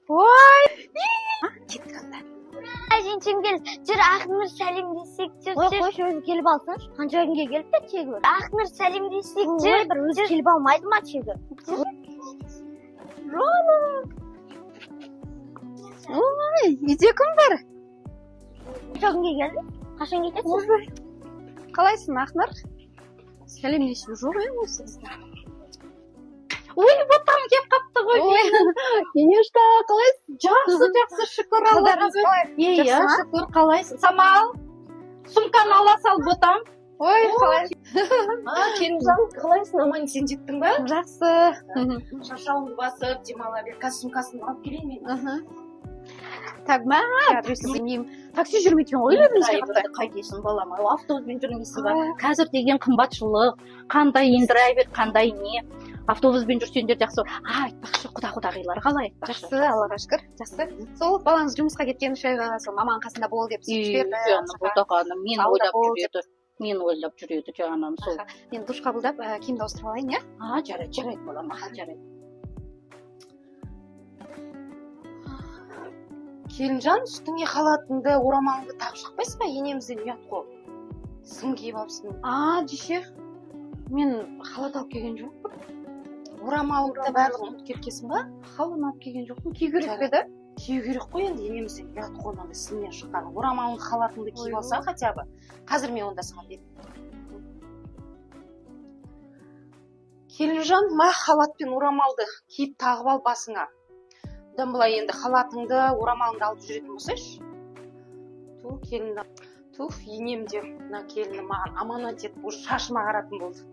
Ой, кеттік анда. Жеңшем кел, жүр, Ақнұр, сәлемдесейік, жүр. Ой, жүр. Қойшы, өзі келіп алсыншы. Қанша күнге келіп пе тегі? Ақнұр, сәлемдесейік, Ой, жүр. бір өзі келіп алмайды ма тегі? Ой, үйде кім бар? Қанша күнге келдің? Қашан кетесің? Ойбай, қалайсың, Ақнұр? Сәлемдесу жоқ иә осы. Ой, ботам келіп қапты ғой. Ой, Енешка, қалайсың? Жақсы, жақсы, шүкір Аллаға. Иә, Жақсы ма? шүкір, қалайсың? Самал, сумканы ала сал, ботам. Ой, қалайсың? Келінжан, қалайсың, аман есен жеттің ба? Жақсы. Шаршауыңды басып, демала бер. Қазір сумкасын алып келейін мен. Так, мә, адресін білмеймін. Такси жүрмейді екен ғой үйлеріңізге қарай. Қайтесің, балам ау, автобуспен жүрмейсің ба? Қазір деген қымбатшылық, қандай индрайвер, қандай не, автобуспен жүрсеңдер жақсы. А, айтпақшы, құда құдағилар қалай, айтпақшы? Жақсы, Аллаға шүкір. Жақсы. Сол балаңыз жұмысқа кеткен 3 айға, сол маманың қасында бол деп сөйтіп жіберді. Жаным, ботақаным, мен Ауылда ойлап бол. жүреді, мен ойлап жүреді жаным сол. Аха. Мен душ қабылдап, киімді ауыстырып алайын, иә? А, жарайды, жарайды, балам, аха, жарайды. Келінжан, үстіңе халатыңды, орамалыңды тағып шықпайсың ба? Енемізден ұят қой. Сым киіп алыпсың. А, жеше, мен халат алып келген жоқпын. Орамалыңды да барлығын ұмытып кеткенсің ба? Халат алып келген жоқпын. Кию керек пе еді? Кию керек қой енді, енемізден ұят қой мынандай сыммен шыққан. Орамалыңды, халатыңды киіп алсаң хотя бы. Қазір мен онда саған беремін. Келінжан, ма, халат пен орамалды киіп, тағып ал басыңа. Бұдан былай енді халатыңды, орамалыңды алып жүретін болсайшы. Ту, келін, туф, енем де мына келіні маған аманат етіп, уже шашыма қаратын болды.